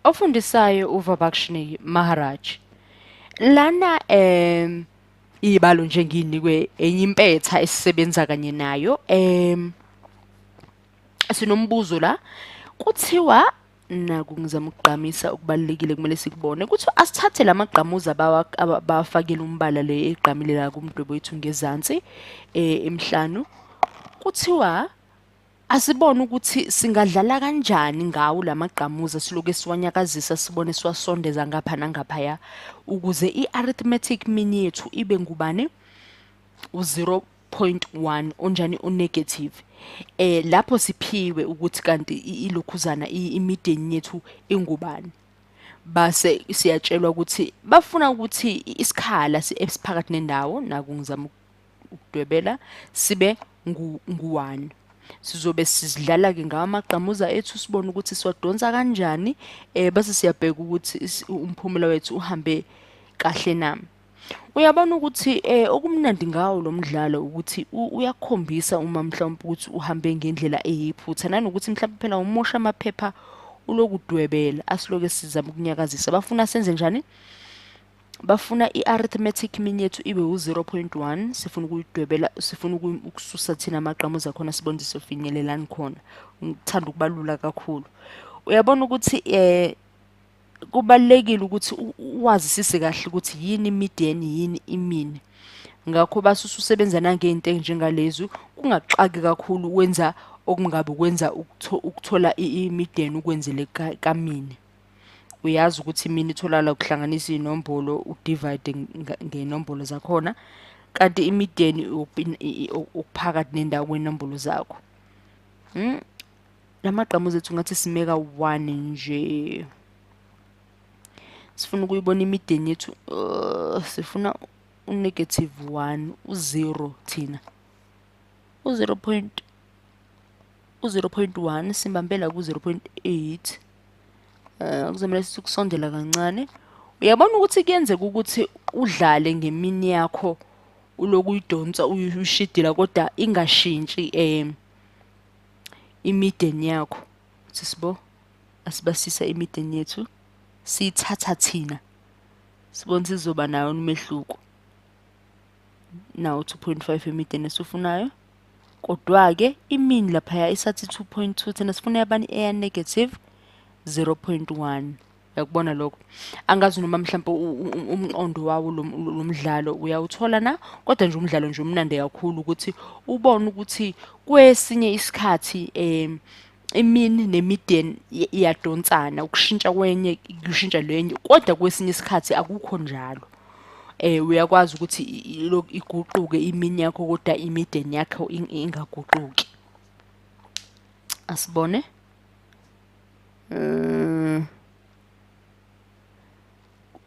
Ofundisayo uVabakshini Maharaj. Lana iy'balo nje ngiyinikwe enye impetha esisebenza kanye nayo. Sinombuzo la, kuthiwa naku ngizama ukugqamisa okubalulekile kumele sikubone. Kuthiwa asithathe la magqamuza bawafakile umbala le egqamile la kumdwebo wethu ngezansi emihlanu. Kuthiwa asibone ukuthi singadlala kanjani ngawo la magqamuza siloke siwanyakazisa sibone siwasondeza ngapha nangaphaya ukuze i-arithmetic mean yethu ibe ngubani? U-0.1 onjani u-negative. Lapho siphiwe ukuthi kanti ilokhuzana i-median yethu ingubani. Base siyatshelwa ukuthi bafuna ukuthi isikhala esiphakathi nendawo, naku ngizama ukudwebela, sibe ngu-1. Sizobe sidlala-ke ngawo amagqamuza ethu sibone ukuthi siwadonsa kanjani, bese siyabheka ukuthi umphumela wethu uhambe kahle na. Uyabona ukuthi okumnandi ngawo lo mdlalo ukuthi uyakukhombisa uma mhlawumbe ukuthi uhambe ngendlela eyiphutha, nanokuthi mhlawumbe phela umosha amaphepha uloku udwebela, asiloke sizama ukunyakazisa. Bafuna senze njani? Bafuna i-arithmetic mean yethu ibe u-0.1, sifuna ukuyidwebela, sifuna ukususa thina amagqamuza khona sibone ukuthi siyofinyelelani khona. Ngithanda ukubalula kakhulu. Uyabona ukuthi kubalulekile ukuthi wazisise kahle ukuthi yini i-median, yini i-mean. Ngakho base ususebenza nangey'nto ey'njengalezi, kungaxaki kakhulu wenza okungabe ukwenza ukuthola i-median ukwenzele ka-mean. Uyazi ukuthi i-mean itholakala ukuhlanganisa iy'nombolo, udivide ngey'nombolo zakhona, kanti i-median ukuphakathi nendawo kwey'nombolo zakho. La magqamuza ethu ngathi simeka 1 nje. Sifuna ukuyibona i-median yethu, sifuna u-negative 1, u-0 thina. U-zero point, u-zero point one, simbambela ku-zero point eight. Kuzomele sithi ukusondela kancane. Uyabona ukuthi kuyenzeka ukuthi udlale ngemini yakho uloku uyidonsa uyishidila kodwa ingashintshi i-median yakho. Sisibo asibasisa i-median yethu siyithatha thina sibone sizoba nayo umehluko. Nawo 2.5 i-median esifunayo, kodwa-ke i-mean laphaya isathi 2.2, thina sifuna yabani eya negative 0.1. Uyakubona lokho? Angazi noma mhlawumbe umqondo wawo lo mdlalo uyawuthola na, kodwa nje umdlalo nje umnandi kakhulu ukuthi ubone ukuthi kwesinye isikhathi i-mean ne-median iyadonsana, ukushintsha kwenye kushintsha lenye, kodwa kwesinye isikhathi akukho njalo. Uyakwazi ukuthi iguquke i-mean yakho kodwa i-median yakho ingaguquki. Asibone.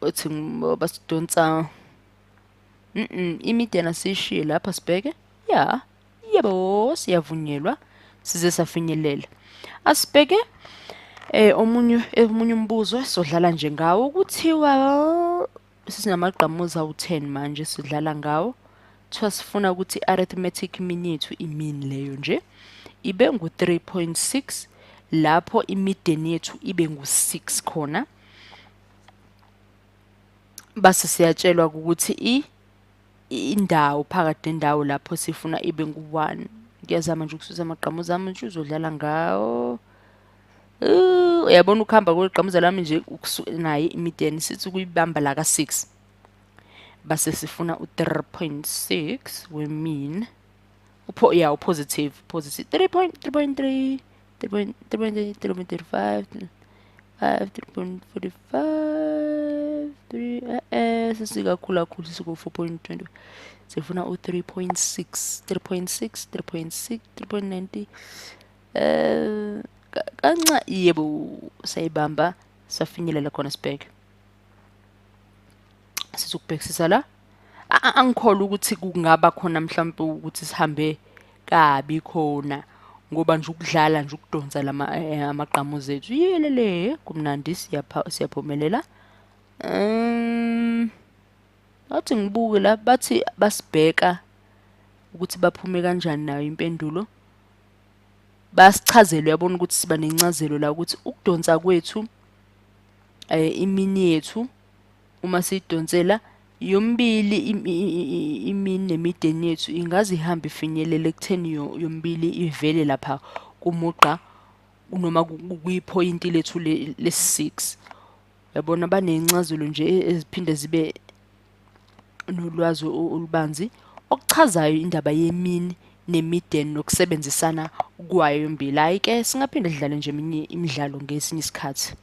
Uthi basidonsa i-median asishiye lapha sibheke. Ya, yebo, siyavunyelwa size safinyelela. Asibheke omunye umbuzo sodlala nje ngawo. Kuthiwa sesinamagqamuza awu-10 manje sidlala ngawo. Kuthiwa sifuna ukuthi i-arithmetic mean yethu, i-mean leyo nje, ibe ngu-3.6, lapho i-median yethu ibe ngu-6 khona. Base siyatshelwa ukuthi indawo phakathi nendawo lapho sifuna ibe ngu-1. Ngiyazama nje ukususa amagqamuza ami nje uzodlala ngawo. Uyabona ukuhamba kwegqamuza lami nje naye i-median sithi ukuyibamba la ka-6. Base sifuna u-3.6 we-mean. Ya, u-positive, positive. Three point, three point three, three point, three point three, three point thirty-five, five, three point forty-five, three, sesikakhulu kakhulu, sesiku four point twenty. Sifuna u-3.6, 3.6, 3.6, 3.90. Kanca, yebo, sayibamba, safinyelela khona sibheke. Sizokubhekisisa la. Angikholwa ukuthi kungaba khona mhlawumbe ukuthi sihambe kabi khona, ngoba nje ukudlala nje ukudonsa lama amagqamuza ethu. Yelele, kumnandi, siyaphumelela. Bathi ngibuke la, bathi basibheka ukuthi baphume kanjani nayo impendulo. Basichazele, uyabona ukuthi siba nencazelo la ukuthi ukudonsa kwethu I-mean yethu uma siyidonsela yombili, i-mean ne-median yethu ingaze ihambe ifinyelele ekutheni yombili ivele lapha kumugqa noma kwiphoyinti lethu lesi-6. Yabona, banezincazelo nje eziphinde zibe nolwazi olubanzi okuchazayo indaba ye-mean ne-median nokusebenzisana kwayo yombili. Hhayi-ke, singaphinde sidlale nje eminye imidlalo ngesinye isikhathi.